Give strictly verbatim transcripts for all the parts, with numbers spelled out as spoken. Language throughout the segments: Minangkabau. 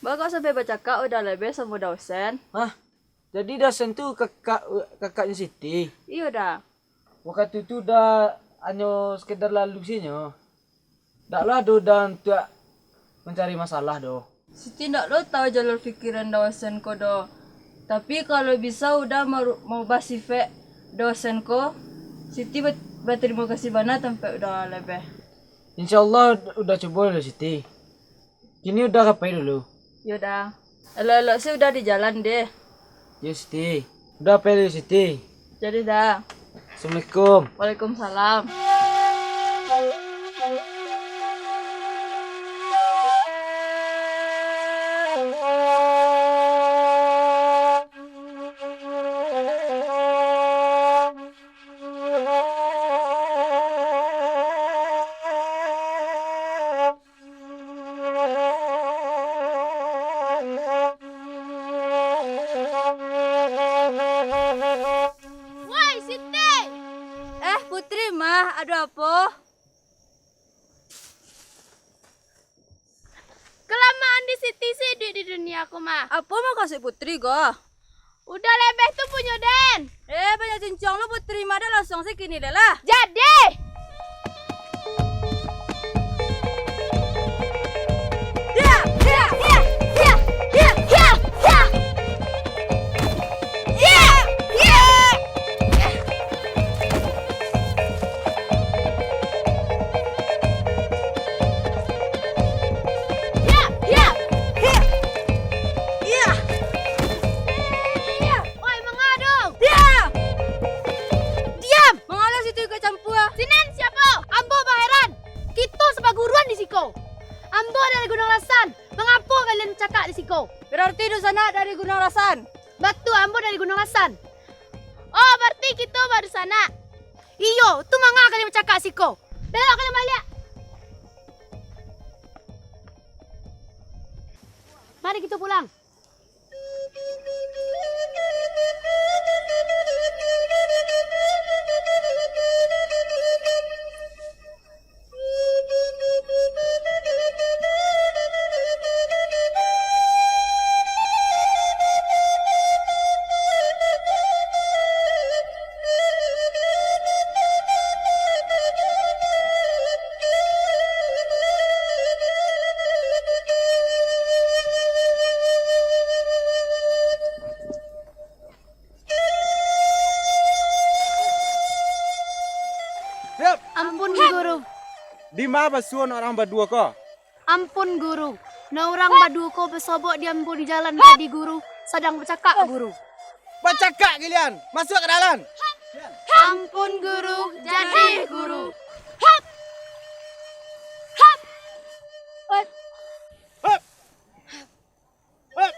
Baa kok sampai bacakak Uda Lebeh samo Dosen? Hah? Jadi Dosen tu kakak, kakaknyo Siti? Iyo, Da. Wakatu tu Uda hanyo sekedar lalu sinyo. Ndak lo ado Uda untuak mancari masalah doh. Siti ndak lo tahu jalur pikiran Dosen ko doh. Tapi kalau bisa Uda maru-, maubah sifek Dosen ko, Siti bat-, batarimo kasih bana tampek Uda Lebeh. Insya Allah Uda cubo dulu, Siti. Kini Uda ka pai dulu. Yo, Da. Elok-elok se Uda di jalan deh. Yo, Siti. Uda pai dulu, Siti. Jadi, Da. Assalamualaikum. Waalaikumsalam. Woi, Siti! Eh, Putri mah, ado apo? Kalamaan di Siti se iduik di dunia ko mah. Apo mukasuik Putri ko? Uda Lebeh tu punyo den. Eh, banyak cincong lu, Putri mah ado langsuang se kini deh lah. Jadi! Ya, ya, ya, ya, ya, ya, ya. Ya, ya. Ya, ya, ya. Ya. Ya. Oi, manga dong? Ya. Diam! Manga lo Siti ikut campua? Sinan siapo? Ambo baheran. Kito sapaguruan di siko. Ambo dari Gunuang Lasan. Mangapo kalian bacakak di siko? Berarti dunsanak dari Gunuang Lasan. Batua, ambo dari Gunuang Lasan. Oh, barati kito badusanak. Iyo, tu manga kalian bacakak siko. Belok kalian baliak. Mari kito pulang. Siap. Ampun, Guru. Dima basuo urang baduo ko? Ampun, Guru. Nan urang baduo ko basobok di ambo di jalan tadi, Guru. Sadang bacakak, Guru. Bacakak gilian. Masuak ka dalam. Ampun, Guru. Jadi, Guru. Hap! Hap! Hap! Hap! Hap!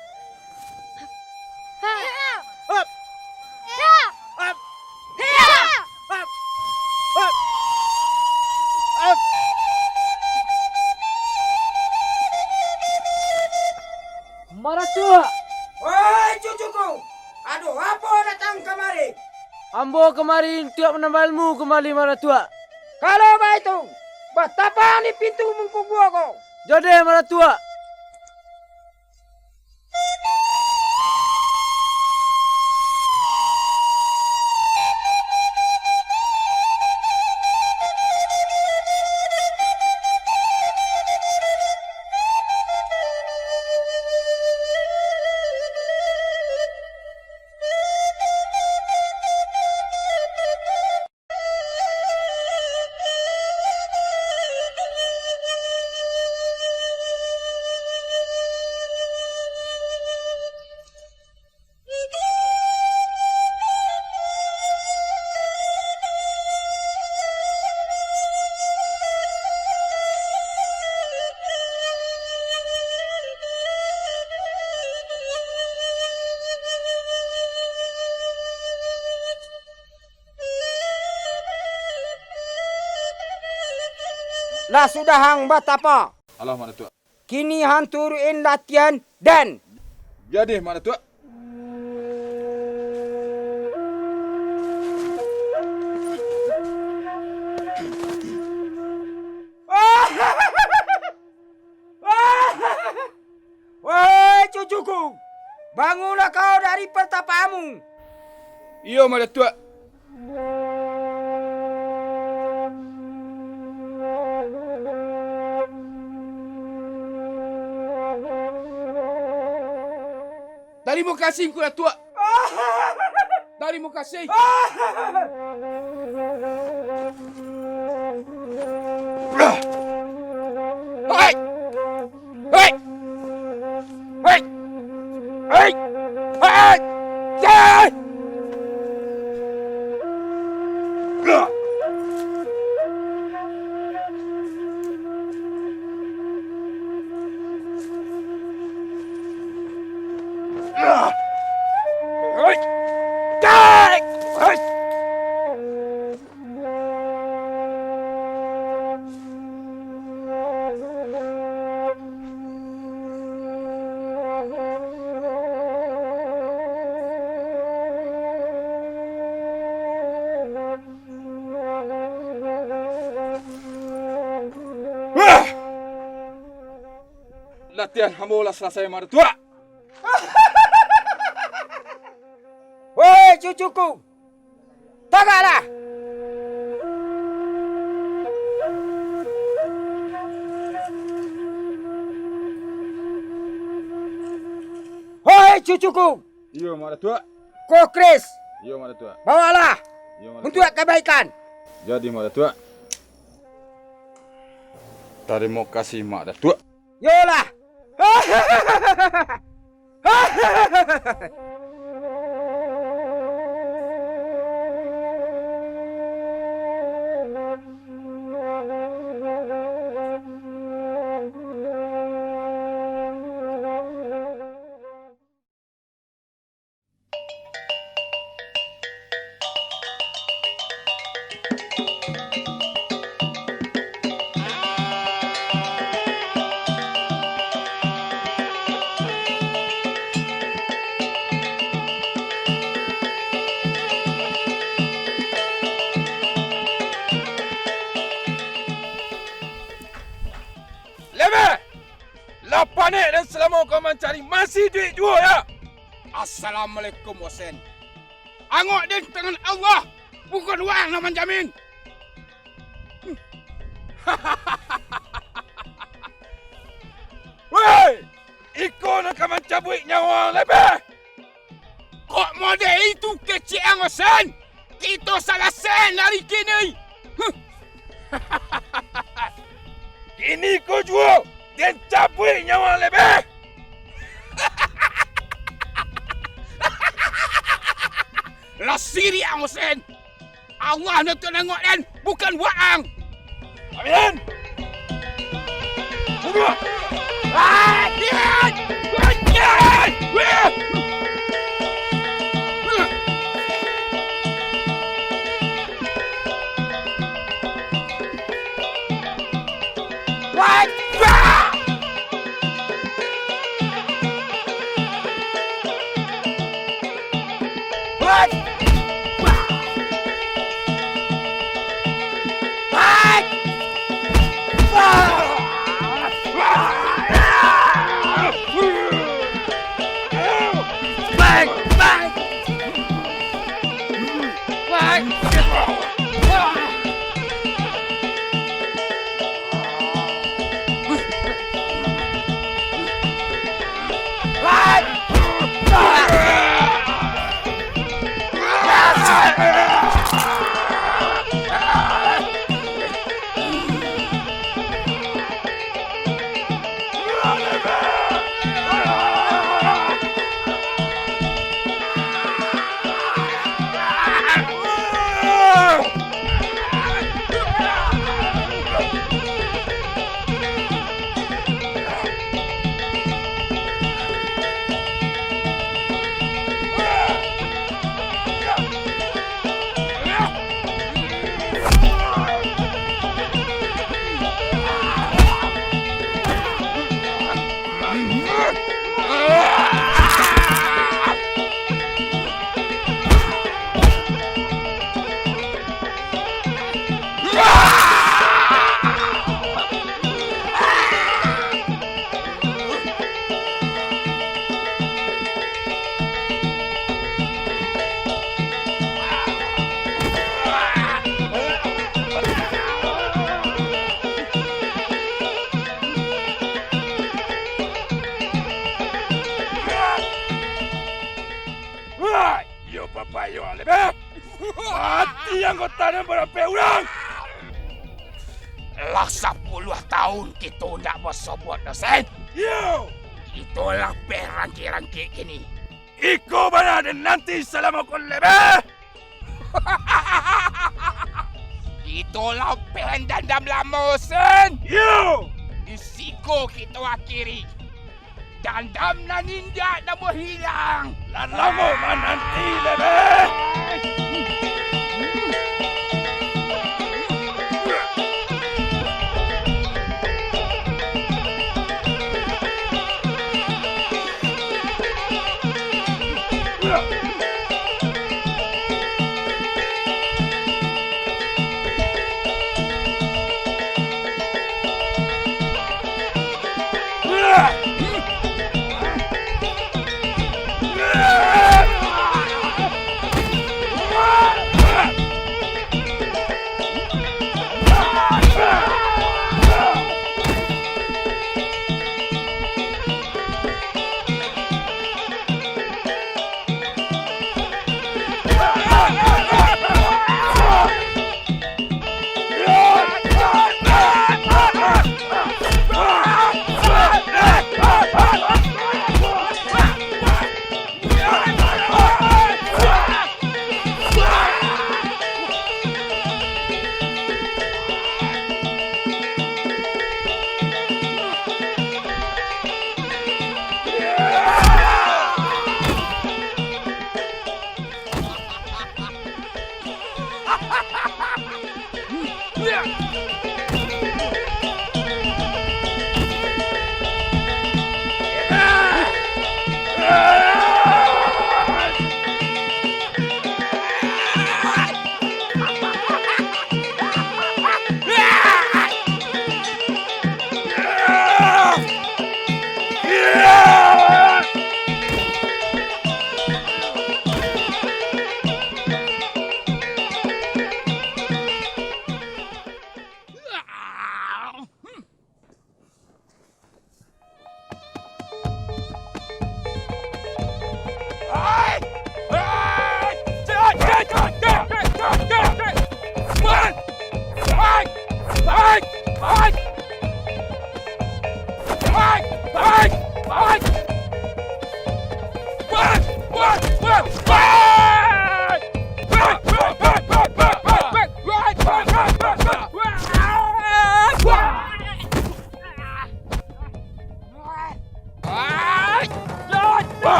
Hap! Hap! Hap! Hap! Maratuak! Oi, cucuku! Ado apo datang kamari? Ambo kamari untuak manambah ilmu kumbali, Maratuak. Kalau baitu, batapang di pintu mungkuang gua ko! Jadeh, Maratuak! Lah sudah ang batapa. Alah, Maratuak. Kini ang turuik latihan, den. Jadeh, Maratuak. Cukuik! Bangunlah kau dari partapaanmu! Iyo, Mak Datuak. Tarimo kasih, Ngku Datuak. Tarimo kasih. Hei! Hei! Hei! Hei! Hei! Latihan ambo lah salasai, Mak Datuak. Woi, cucuku! Tagaklah! Hoi, cucuku! Iyo, Mak Datuak. Ko keris! Iyo, Mak Datuak. Bawalah! Iyo, Mak Datuak. Untuak kabaikan! Jadi, Mak Datuak. Tarimo kasih, Mak Datuak. Yolah! Lebeh! Lah panek den salamo ko mancari, masih iduik juo, yo? Assalamualaikum, Husen. Angok den tangan Allah, bukan waang nan manjamin. Woi! Iko nan ka mancabuik nyawa ang, Lebeh! Kok model itu kecek ang, Husen? Kito salasai dari kini. Huh. Kini ko juo, den cabuik nyawa ang, Lebeh! Lah sirik ang, Husen! Allah nan tuan angok den, bukan waang. Amin. Lebeh! Mati anggota nan barapek urang! Lah sapuluah taun kito ndak basobok doh, Sen. Iyo! Kito lapeh rangkek-rangkek kini. Iko bana den nanti salamo ko, Lebeh! Kito lapeh dandam lamo, Sen. Iyo! Di siko kito akiri. Dandam nan indak namuah hilang. Lah lamo mananti, Lebeh.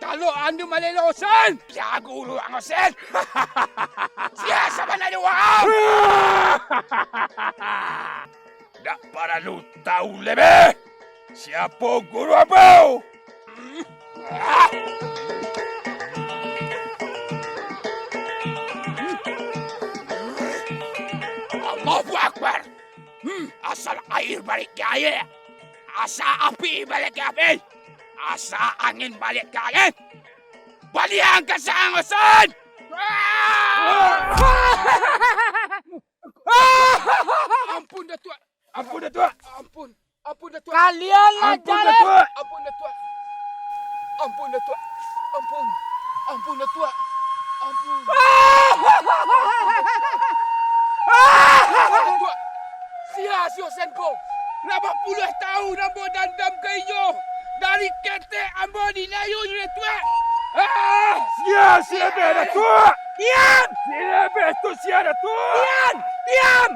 Talok anu malelo, Sen! Jago urang, Sen! Sia sabana dek waang? Ndak paralu tahu Lebeh. Siapo guru ambo? Allahu Akbar! Hmm, asa aia baliak ka aia, asa api baliak ka api, asa angin baliak ka angin. Baliak ka sango, Sen! Ampun, Datuak! Ampun, Datuak! Ampun! Ampun, Datuak! Kalian lah Ampun, jaleh! Datuak! Ampun, Datuak! Ampun, Datuak! Ampun! Ampun, Datuak! Ampun! Ampun, Datuak! Sia si Osen ko? Lah bapuluah taun ambo dandam ka inyo! Dinayo nyo, Datuak! Ah! Sia, sia Lebeh, Datuak! Diam! Sia Lebeh tu sia, Datuak! Diam! Diam!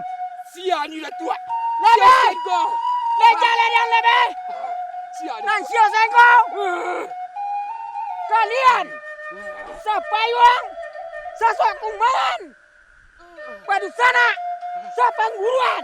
Sia nyo, Datuak! Lebeh! Sia sengko! Leja ladang Lebeh! Sia, Datuak! Nan sio sengko! Ah! Kalian! Sapayuang! Sasok kumayan! Padunsanak sapangguruan.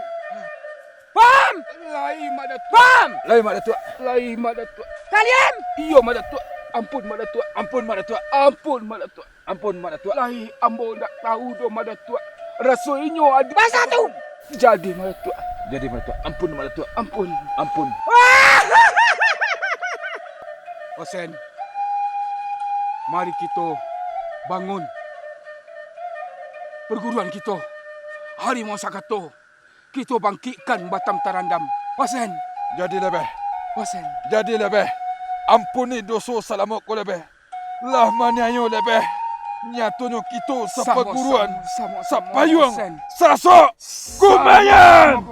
Paham? Lai, Mak Datuak. Paham? Lai, Mak Datuak. Lai, Mak Datuak. Kalian? Iyo, Mak Datuak. Ampun, Mak Datuak. Ampun, Mak Datuak. Ampun, Mak Datuak. Ampun, Mak Datuak. Lai, ambo ndak tahu doh, Mak Datuak. Raso inyo adi- Basatu! Jadi, Mak Datuak. Jadi, Mak Datuak. Ampun, Mak Datuak. Ampun. Ampun. Hosen, mari kito bangun perguruan kito, Harimau Sakato, kito bangkikkan Batam Tarandam. Hosen. Jadi Lebeh. Hosen. Jadi Lebeh. Ampuni doso salamo ko Lebeh. Lah maniayo Lebeh. Nyatonyo kito sapaguruan, sapayuang, sasok kumayan.